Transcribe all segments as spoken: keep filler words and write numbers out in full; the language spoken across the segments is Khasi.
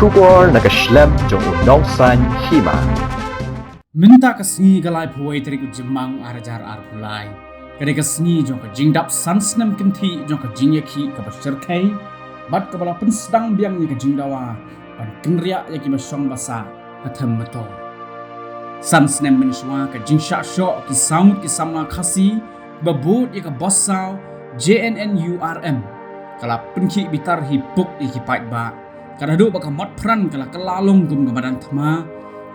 Khubor na ka shlem jong u nongsaiñ hima. Mynta ka sngi ka laiphew wei tarik u Jymmang ar hajar arphew lai, ka dei ka sngi jong ka jingdap san snem kynthih jong ka jingïakhih kaba shyrkhei bad kaba la pynsdang biang ïa ka jingdawa ban kynriah ïa kiba shong ba sah ha Them Metor. San snem mynshuwa ka jingshah shoh ki saw ngut ki samla Khasi ba bud ïa ka bos saw J N N U R M ka la pynkhih bitar hi puk ïa ki paidbah, ka naduh ba ka mot phran ka la kylla long kum ka madan thma,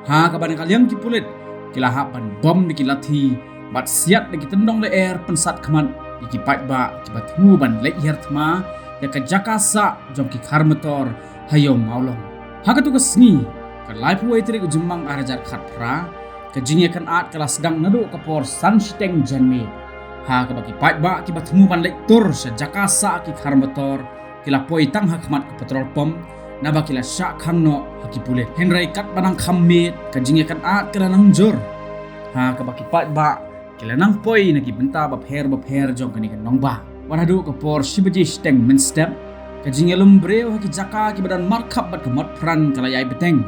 ha kaba na ka liang ki pulit ki la hap ban bom da ki lathi bad siat da ki tyndong lyer pynsat khmat ïa ki paidbah kiba thmu ban leit hiar thma ïa ka jaka sah jong ki khar motor ha Ïew Mawlong. Ha katu ka sngi, ka laiphew wei tarik u Jymmang ar hajar khatphra, ka jingïakynad ka la sdang naduh ka por san shiteng janmiet, ha kaba ki paidbah kiba thmu ban leit tur sha jaka sah ki khar motor ki la poi tang ha khmat ka petrol pump, naba ki la shah khang noh ha ki pulit. Hynrei katba nang kham miet, ka jingïakynad ka la nang jur, ha kaba ki paidbah ki la nang poi na ki bynta bapher bapher jong kane ka nongbah. Wat haduh ka por shi baje shiteng mynstep, ka jingïalum briew ha ki jaka kiba don markhap bad ka mot phran ka la ïai bteng.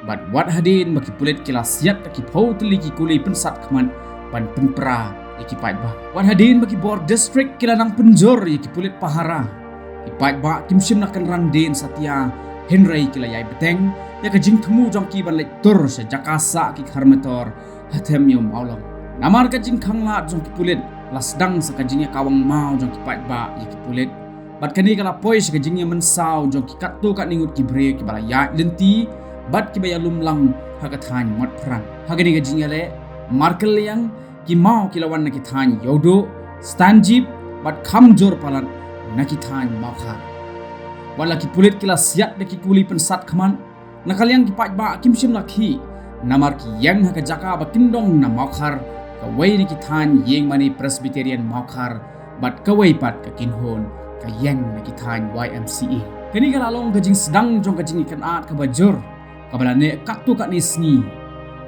Bad wat hadien ba ki pulit ki la siat da ki phew tylli ki kuli pynsat khmat ban pynpra ïa ki paidbah. Wat hadien ba ki bor district ki la nang pynjur ïa ki pulit pahara, ki paidbah kim shym la kynran dien satia, hynrei ki la ïai bteng ïa ka jingthmu jong ki ban leit tur sha jaka sah ki khar motor ha Them Ïew Mawlong. Namar ka jingkhanglad jong ki pulit la sdang sa ka jingïakawang maw jong ki paidbah ïa ki pulit. Bad kane ka la poi sha ka jingïamynsaw jong ki katto katne ngut ki briew kiba la ïaid lynti bad kiba ïalum lang ha ka thaiñ mot phran. Ha kane ka jingïaleh, markylliang ki maw ki la wan na ki thaiñ Ïewduh, Stanjip bad kham jur palat na ki thaiñ Mawkhar. Wat la ki pulit ki la siat da ki kuli pynsat khmat, na ka liang ki paidbah kim shym la khih, namar ki ïeng ha ka jaka ba kyndong na Mawkhar, kawei na ki thaiñ Ïingmane Presbyterian Mawkhar bad kawei pat ka Kynhun ka ïeng na ki thaiñ Y M C A. Kane ka la long ka jingsdang jong ka jingïakynad kaba jur kaba la neh katto katne sngi.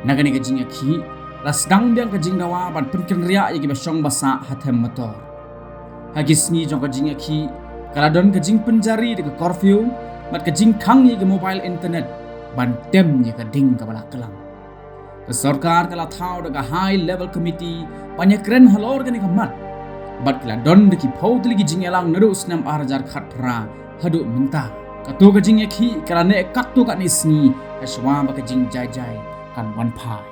Na kane ka jingïakhih la sdang biang ka jingdawa ban pynkynriah ïa kiba shong ba sah ha Them Metor. Ha ki sngi jong ka jingïakhih ka la don ka jingpynjari da ka curfew bad ka jingkhang ïa ka mobile internet ban tem ïa ka ding kaba la klang. Ka sorkar ka la thaw da ka High Level Committee ban ïakren halor kane ka mat bad ki la don da ki phew tylli ki jingïalang naduh u snem ar hajar khatphra haduh mynta. Kato ka jingïakhih ka la neh katto katne sngi hashwa ba ka jingjai jai kan wan phai.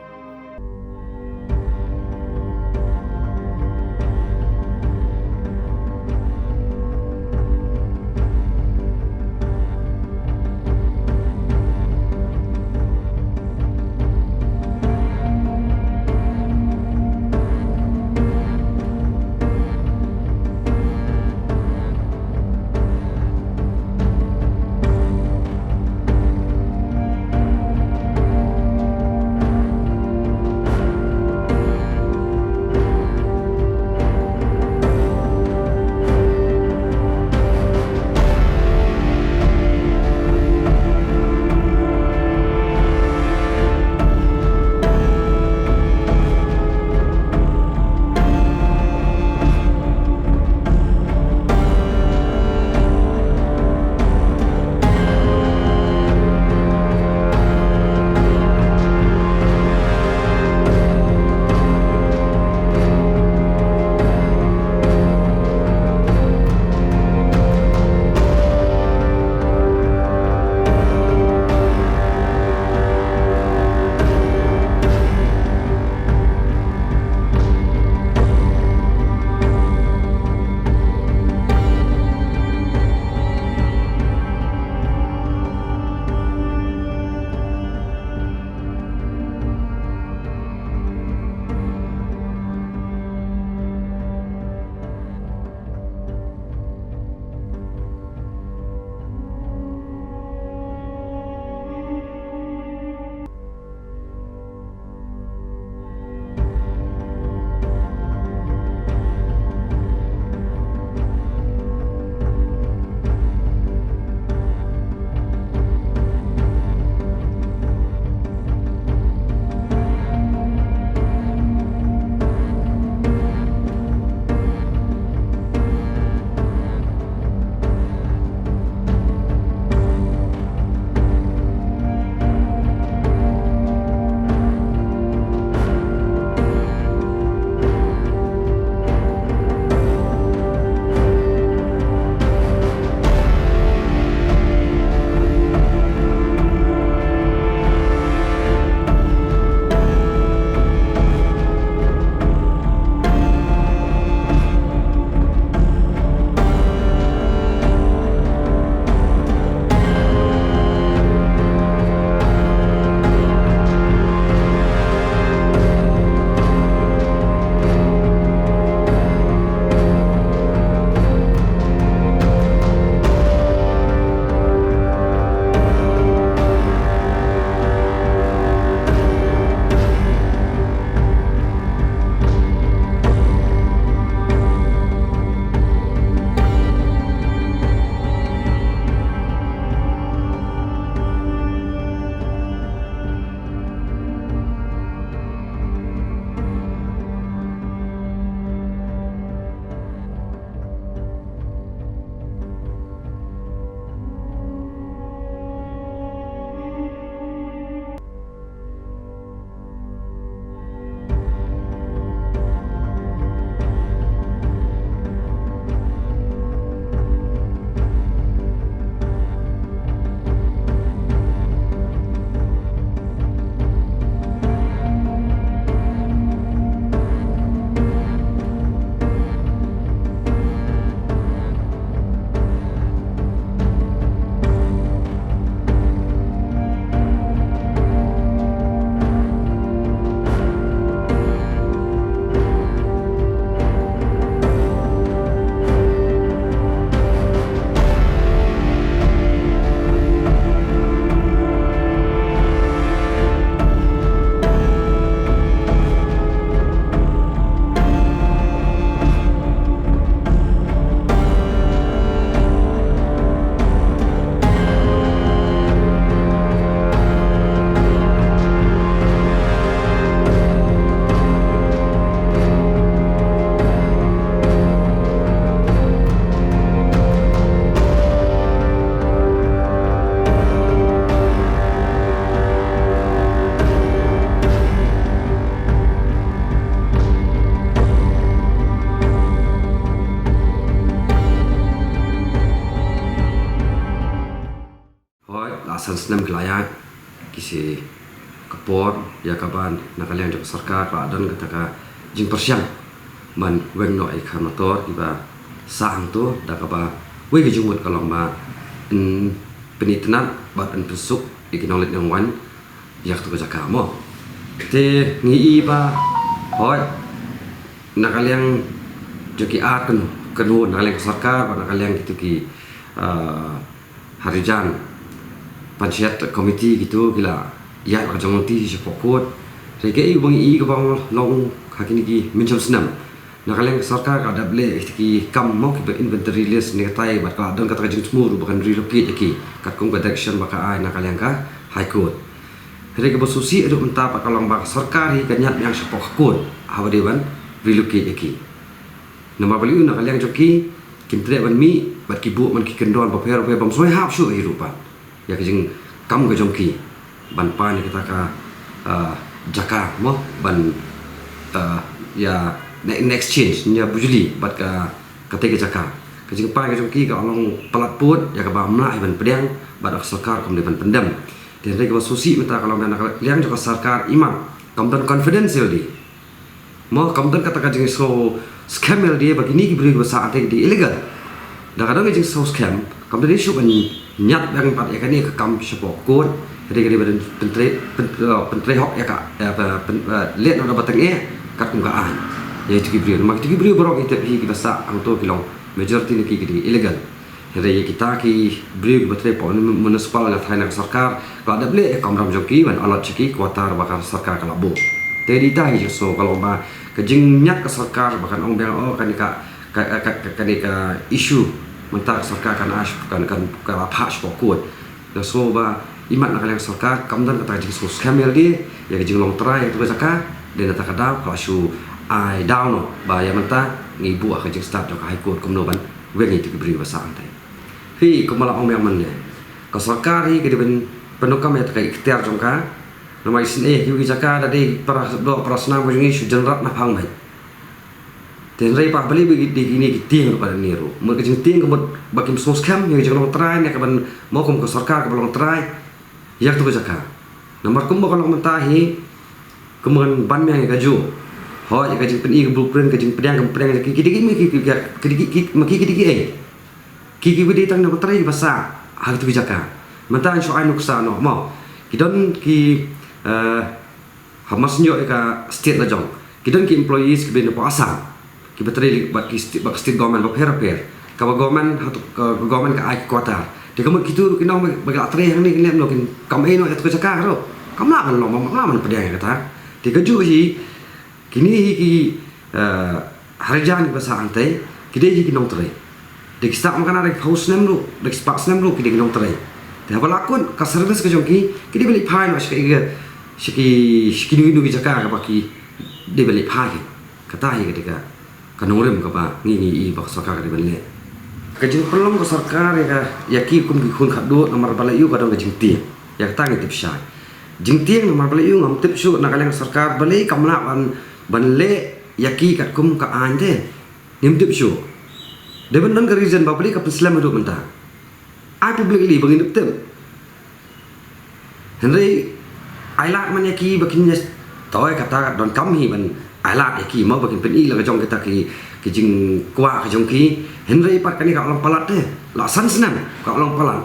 Hooid, la san snem ki la ïaid, ki shi ka por ïa ka ban na ka liang jong ka sorkar ka la don kata ka jingpyrshang ban weng noh ïa ki khan motor kiba sah hangto, da kaba wei ka jingmut ka long ba yn pynitynnad bad yn pynsuk ïa ki nongleit nongwan ïa kato ka jaka mo. Te ngi i ba hooid, na ka liang jong ki ar kynhun, na ka liang ka sorkar bad na ka liang kito ki, ah, Harijan Panchayat Committee kito ki la ïaid la ka jong lynti shapoh kot. Te kaei ba ngi i kaba long ha kine ki mynshem snem, na ka liang ka sorkar ka dep leh ïa ki kam mo kiba inventory list ne katai bad ka la don kata ka jingthmu ruh ba kan relocate ïa ki katkum ka direction ba ka ai na ka liang ka High Court. Hynrei kaba sngewsih haduh mynta pat ka long ba ka sorkar hi ka ñiad biang shapoh ka kot haba dei ban relocate ïa ki. Namar balei? Na ka liang jong ki kim treh ban mih bad ki buh man ki kyndon bapher bapher bym shym hap shuh hi ruh pat ïa ka jingkam ka jong ki ban pan ïa kata ka, ah, jaka mo ban, ah, ïa ne- next change ïa bujli bad ka kata ka jaka. Ka jingpan ka jong ki ka long palat pud ïa kaba ym lah ban pdiang bad ka sorkar kam dei ban pyndem. Te hynrei kaba sngewsih mynta ka long ba na ka liang jong ka sorkar imat kam don confidence ïalade. Mo kam don kata ka jingsngew skhem ïalade ba kine ki briew kiba sah hangtei ki dei illegal. Da ka don ka jingsngew skhem kam dei shuh ban ñiad biang pat ïa kane ka kam shapoh kot. Hynrei ka dei ban pyntrei pyn- eh, pyntrei hok ïa ka, eh, pyn- eh, leh noh da ba tang eh katkum ka aiñ ïa kito ki briew. Namar kito ki briew baroh ngi tip hi kiba sah hangto ki long majority na ki ki dei illegal. Hynrei ïa kita ki briew kiba trei hapoh municipal nga tharai na ka sorkar ka la dep leh ïa ka kamram jong ki ban allot sha ki quarter ba ka sorkar ka la buh. Te dei ta hi jingsngew ka long ba ka jingñiad ka sorkar ba kan ong biang oh kane ka, ka, ka, ka, kane ka issue mynta ka sorkar kan ash kan kan ka la phah shapoh kot. Nga sngew ba imat na ka liang sorkar kam don kata ka jingsngew skhem ïalade ïa ka jinglong trai ïa kato ka jaka. Dei na kata ka daw ka la shu ai daw noh ba ïa mynta ngi buh ha ka jingstad jong ka High Court kumno ban weng ïa kito ki briew ba sah hangtei. Hi kumba la ong mynne, ka sorkar hi ka dei ban pyndonkam ïa kata ka iktiar jong ka. Namar isynei ha kiwei ki jaka da dei para doh para snam ka jong ngi shu jynrat na phang beit. Te hynrei pat balei ba ki dei kine ki tieng ruh pat ne ruh. Mut ka jingtieng ka mut ba kim sngewskhem ïa ka jinglong trai ne ka ban mo kum ka sorkar kaba long trai ïa kato ka jaka. Namar kumba ka long mynta hi kumba ngan ban biang ïa kajuh. Hooid ïa ka jingpyni ka blueprint ka jingpdiang ka pdiang ïa ki ki dei ki ma ki ki ki ki dei ki ki ma ki ki dei ki ei. Ki ki dei tang na ka trai ba sah ha kito ki jaka. Mynta ngan shu ai nuksa noh mo. Ki don ki, eh, ha marsien ïoh ïa ka state la jong ki don ki employees kiba na poh Assam kiba trei bad ki sti- bad ka state government bapher bapher. Kaba government ha tu ka government ka ai ki quarter. Te ka mut kito ruh ki nong ba ki la trei hangne ki lem noh kin kam ei noh ïa tu ka jaka ruh. Kam lah ban long kam lah ban pdiang ïa kata. Te kajuh hi kine hi ki, eh, harijan kiba sah hangtei ki dei hi ki nongtrei. Da ki sah ma kane da ki phew snem ruh da ki spah snem ruh ki dei ki nongtrei. Te haba la kut ka service ka jong ki ki dei ban leit phai noh sha ki sha ki sha kino kino ki jaka kaba ki dei ban leit phai. Kata hi ka dei ka ka nongrim kaba ngi ngi i ba ka sorkar ka dei ban leh. Ka jingpynlong ka sorkar ïa ka ïa ki kum ki khun khadduh namar balei u ka don ka jingtieng. Ïa kata ngi tip shai. Jingtieng namar balei u ngam tip shuh na ka liang ka sorkar balei kam lah ban ban leh ïa ki katkum ka aiñ te. Ngim tip shuh. Dei ban don ka reason ba balei ka pynslem haduh mynta. Ai publicly ba ngin tip. Hynrei ai lad man ïa ki ba kin ïa toi kata donkam hi ban ai lad ïa ki mo ba kin pyni la ka jong kita ki ki jingkwah ka jong ki. Hynrei pat kane ka long palat te la san snem ka long palat.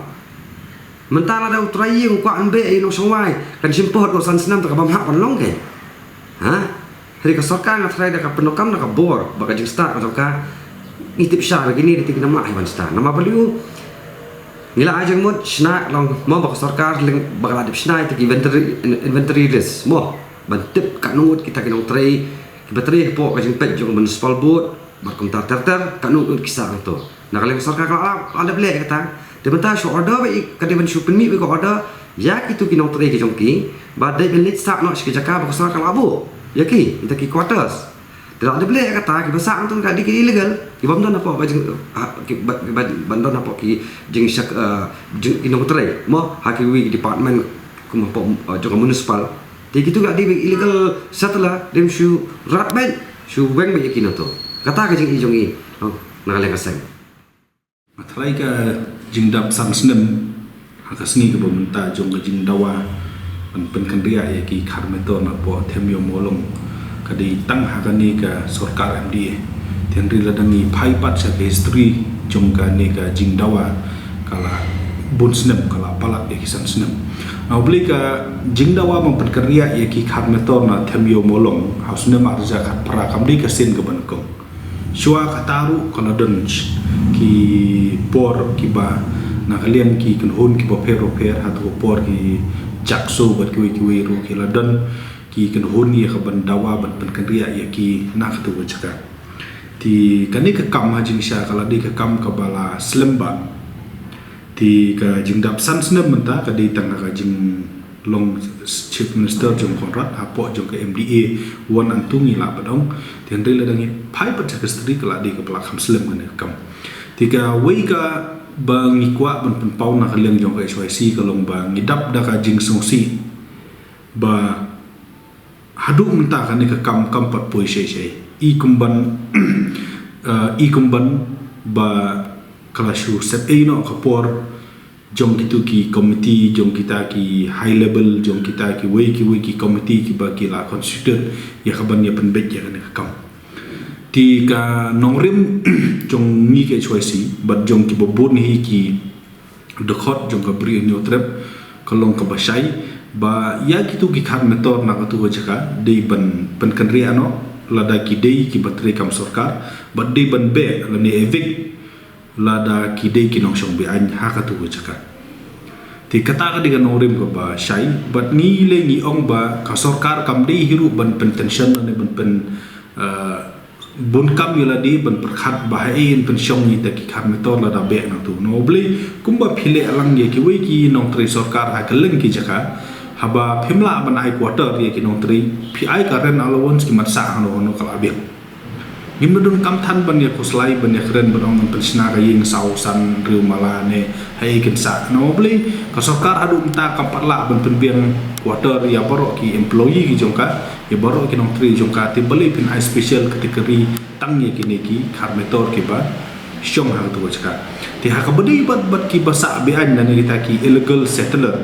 Mynta lada u trai ïing u kwah ban beh ïa u nongshong wai kan shim pohot ka san snem te ka bym hap ban long ke. Ha? Hynrei ka sorkar nga tharai da ka pyndonkam na ka bor bad ka jingstad ka jong ka ngi tip shai ba kine dei te ki namar ai ban stad namar balei u ngi la ai jingmut shna long mo ba ka sorkar leng ba ka la dep shna ïa ki inventory inventory list mo ban tip katno ngut kita ki nongtrei kiba trei hapoh ka jingpeit jong ka municipal board bad kumta ter ter katno ngut ki sah hangto. Na ka liang sorkar ka la la dep leh kata. Te mynta shu order ba i ka dei ban shu pynmih ba ka order ïa kitu ki nongtrei ki jong ki ba dei ban leit sah noh sha ki jaka ba ka sorkar ka la buh ïa ki ïa ki quarters. Te la dep leh kata kiba sah hangto ka dei ki illegal ki bym don hapoh ka jing ha ki ba ba ban don hapoh ki jingshak eh, jing ki nongtrei mo ha kiwei ki department kum hapoh eh, jong ka municipal. Te kitu ka dei illegal settler dei ban shu rat beit shu weng beit ïa ki nangto. Kata ka jingïohi jong i. Oh, na ka liang ka seng. Nga tharai ka jingdap san snem Ha ka sngi kaba mynta jong ka jingdawa ban pynkynriah ïa ki khadmetor napoh Them Ïew Mawlong ka dei tang ha kane ka sorkar M D A. Te hynrei lada ngi phai pat sha ka history jong kane ka jingdawa, ka la bun snem, ka la palat ïa ki san snem. Na U Blei, ka jingdawa ban pynkynriah ïa ki khadmetor na Them Ïew Mawlong ha u snem ar hajar khatphra kam dei ka sien kaba nyngkong. Shuwa kata ruh ka la don ki por kiba na ka liang ki kynhun kiba pher bapher, hato ka por ki JACSO bad kiwei kiwei ruh ki la don ki kynhun ïa ka ban dawa ban pynkynriah ïa ki na katu ka jaka. Te kane ka kam ha jingshisha ka la dei ka kam kaba la slem bha. Te ka jingdap san snem mynta ka dei tang ha ka jinglong Chief Minister jong Conrad hapoh jong ka M D A Wahn Antung, ngi lah ban ong. Te hynrei lada ngi phai pat sha ka history ka la dei kaba la kham slem kane ka kam. Te kawei kaba ngi kwah ban pynpaw na ka liang jong ka H Y C ka long ba ngi dap da ka jingsngewsih ba haduh mynta kane ka kam kam pat poi shai shai. I kumban eh, i kumban ba ka la shu set ei noh ka por jong kitu ki committee, jong kita ki high level, jong kita kiwei kiwei ki committee kiba ki la constitute ïa ka ban ïa pynbeit ïa kane ka kam. Te ka nongrim jong ngi ka H Y C bad jong kiba bun hi ki dkhot jong ka Bri u Hynñiewtrep ka long kaba shai ba ïa kitu ki khadmetor na katu ka jaka dei ban pynkynriah noh lada ki dei kiba trei kam sorkar, bad dei ban beh lane evict lada ki dei ki nongshong be-aiñ ha katu ka jaka. Te kata ka dei ka nongrim kaba shai, bad ngi lei ngi ong ba ka sorkar kam dei hi ruh ban pyntension lane ban pyn, eh, bun kam ïa lade ban pyrkhat ba haei yn pynshong ïa kita ki khadmetor lada beh nangtu. Na U Blei, kumba phi leh lang ïa kiwei ki nongtrei sorkar ha kylleng ki jaka, haba phim lah ban ai quarter ïa ki nongtrei, phi ai ka rent allowance, ki mat sah hano hano ka la biang. Ngim da donkam than ban ïa khuslai ban ïa kren ban ong yn pynshna ka ïing saw san hynriew mala ne haei kin sah. Na U Blei, ka sorkar haduh mynta kam pat lah ban pynbiang quarter ïa baroh ki employee ki jong ka, ïa baroh ki nongtrei jong ka, te balei phin ai special category tang ïa kine ki khadmetor kiba shong ha katu ka jaka. Te ha kaba dei bad, bad kiba sah be-aiñ lane kita ki illegal settler.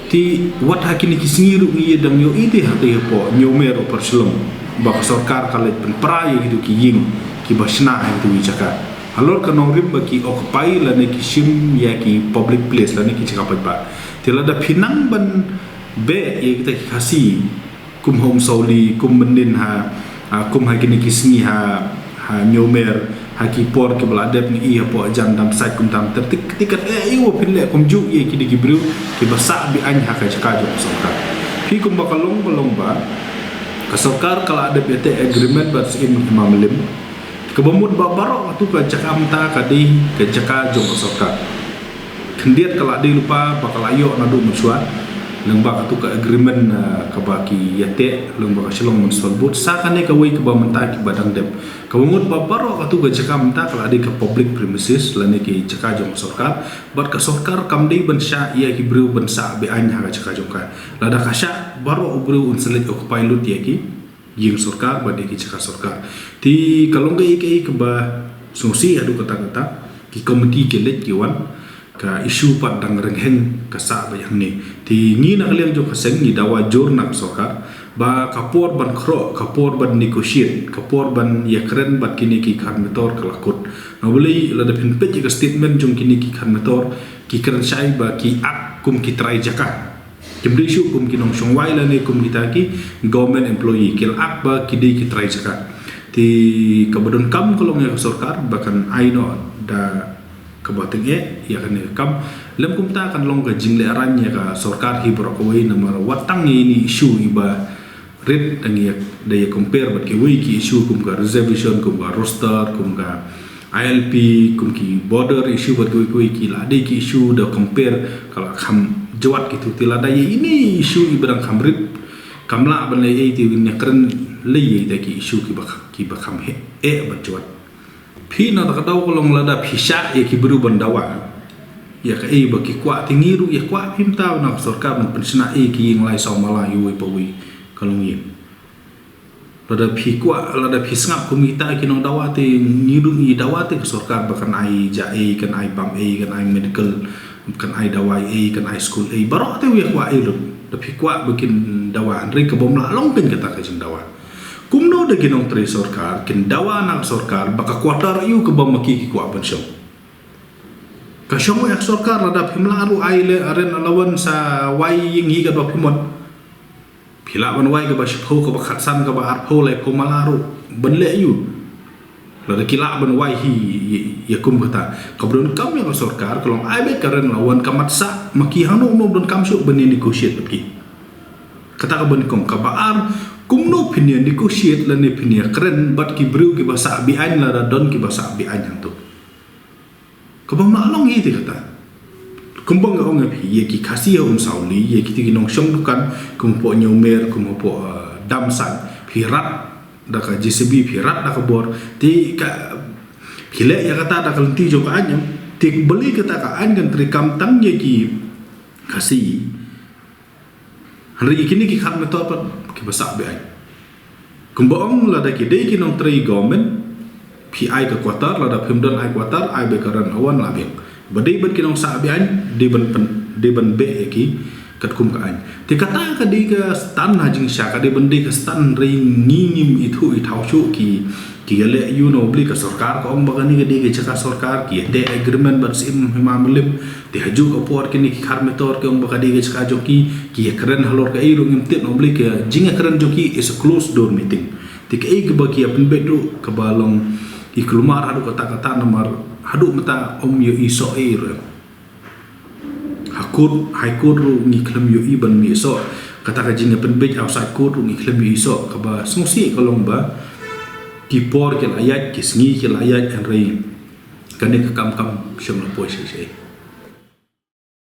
Te wat ha kine ki sngi ruh ngi ïa dang ïohi te ha te hapoh Hynñiewmer Upper Shillong ba ka sorkar ka leit pynpra ïa kitu ki ïing kiba shna ha kitu ki jaka. Halor ka nongrim ba ki occupy lane ki shim ïa ki public place lane ki jaka paidbah. Te lada phi nang ban beh ïa kita ki Khasi kum ha Umsawli, kum mynnin ha, ha, kum ha kine ki sngi ha, ha Hynñiewmer, ha ki por kiba la dep ngi ïohi hapoh Jan Dam Sait kumta ter tik tik kat eh ïa u phin leh kumjuh ïa kine ki briew kiba sah be-aiñ ha ka jaka jong ka sorkar. Phi kumba ka long ka long ba ka sorkar ka la dep ïa teh agreement bad Syiem Hima Mylliem. Kaba mut ba baroh katu ka jaka mynta ka dei ka jaka jong ka sorkar. Khyndiat ka la dei lypa ba ka la ïoh naduh mynshuwa lyngba katu ka agreement, eh, kaba ki ïa teh lyngba ka Shillong Municipal Board. Sa kane kawei kaba mynta kiba dang dep. Kaba mut ba baroh katu ka jaka mynta ka la dei ka public premises lane ki jaka jong ka sorkar. Bad ka sorkar kam dei ban shah ïa ki briew ban sah be-aiñ ha ka jaka jong ka. Lada ka shah, baroh u briew un sa leit occupy lut ïa ki ïing sorkar bad ïa ki jaka sorkar. Te ka long kaei kaei kaba sngewsih haduh katta katta, ki committee ki leit ki wan, ka issue pat dang ryngheng ka sah beit hangne. Te ngi na ka liang jong ka seng ngi dawa jur na ka sorkar ba ka por ban khroh, ka por ban negotiate, ka por ban ïakren bad kine ki khadmetor ka la kut. Na U Blei, lada phin peit ïa ka statement jong kine ki khadmetor, ki kren shai ba ki act kum ki trai jaka. Kim dei shuh kum ki nongshong wai lane kum kita ki government employee, ki la act ba ki dei ki trai jaka. Te kaba donkam ka long ïa ka sorkar ba kan ai noh da kaba tyngeh ïa kane ka kam. Lym kumta kan long ka jinglehraiñ ïa ka sorkar hi baroh kawei namar wat tang ïa ine i issue iba rit da ngi ïa, da ïa compare bad kiwei ki issue kum ka reservation, kum ka roster, kum ka I L P, kum ki border issue bad kiwei kiwei ki la dei ki issue da compare ka la kham jwat kitu. Te lada ïa ine i issue iba dang kham rit kam lah ban leh ei te ïa kren lei ïa ita ki issue kiba kha-, kiba kham heh, eh, bad jwat. Phi na ta ka daw ka long lada phi shah ïa ki briew ban dawa ïa kaei ba ki kwah, te ngi ruh ïa kwah phi mynta na ka sorkar ban pynshna ei ki ïing lai saw mala ïa uwei pa uwei ka longïing. Lada phi kwah, lada phi sngap kum kita ki nongdawa te ngi ruh ngi dawa te ka sorkar ba kan ai ja ei, kan ai bam ei, kan ai medical kan ai dawai ei, kan ai skul ei, baroh te u ïa kwah ei lut. Da phi kwah ba kin dawa, hynrei ka bym lah long pyn kata ka jingdawa. Kumno da ki nongtrei sorkar kin dawa na ka sorkar ba ka quarter ïa u kaba ma ki ki kwah ban shong? Ka shong ïa ka sorkar, lada phim lah ruh ai le rent allowance sa wai ïing hi katba phi mon. Phi lah ban wai kaba shiphew, kaba khatsan, kaba arphew, laiphew, ma lah ruh ban leh ïa u. Lada ki lah ban wai hi ïa, ïa kum kata, kaba donkam ïa ka sorkar ka long ai beit ka rent allowance, ka mat sah ma ki hangno hangno donkam shuh ban ïa negotiate bad ki. Kata kaba nyngkong. Kaba ar, kumno phin ïa negotiate lane phin ïa kren bad ki briew kiba sah be-aiñ, lada don kiba sah be-aiñ hangto? Kaba ma long hi te kata. Kumba nga ong ïa phi, ïa ki Khasi ha Umsawli, ïa kiti ki nongshong dukan, kum hapoh Ñiewmer, kum hapoh, eh, Damsait, phi rat da ka J C B, phi rat da ka bor, te ka, phi leh ïa kata da ka lynti jong ka aiñ, em? Te balei kata ka aiñ kan treikam tang ïa ki Khasi? Hynrei kine ki khadmetor pat kiba sah be-aiñ. Kumba ong, lada ki dei ki nongtrei government, phi ai ka quarter, lada phim don ai quarter, ai beit ka rent allowance, la biang. Ba dei bad ki nongsah be-aiñ, dei ban pyn, dei ban beh ïa ki katkum ka aiñ. Te kata ka dei ka stand ha jingshisha, ka dei ban dei ka stand, hynrei ngi ngim ithuh ithaw shuh. Ki, ki ïaleh ïa u na U Blei, ka sorkar ka ong ba kane ka dei ka jaka sorkar, ki ïateh agreement bad Syiem Hima Mylliem. Te hajuh ka por kine ki khadmetor ki ong ba ka dei ka jaka jong ki, ki ïakren halor kaei ruh ngim tip, na U Blei, ka jingïakren jong ki is a closed door meeting. Te kaei kaba ki ïa pynbeit ruh kaba long i kulmar haduh katta katta, namar haduh mynta ym ïohi soh ei ruh. Ha court, High Court ruh ngi khlem ïohi ban mih soh. Kata ka jingïapynbeit outside court ruh ngi khlem ïohi soh. Kaba sngewsih ka long ba ki por ki la ïaid, ki sngi ki la ïaid, hynrei kane ka kam kam shym la poi shisha.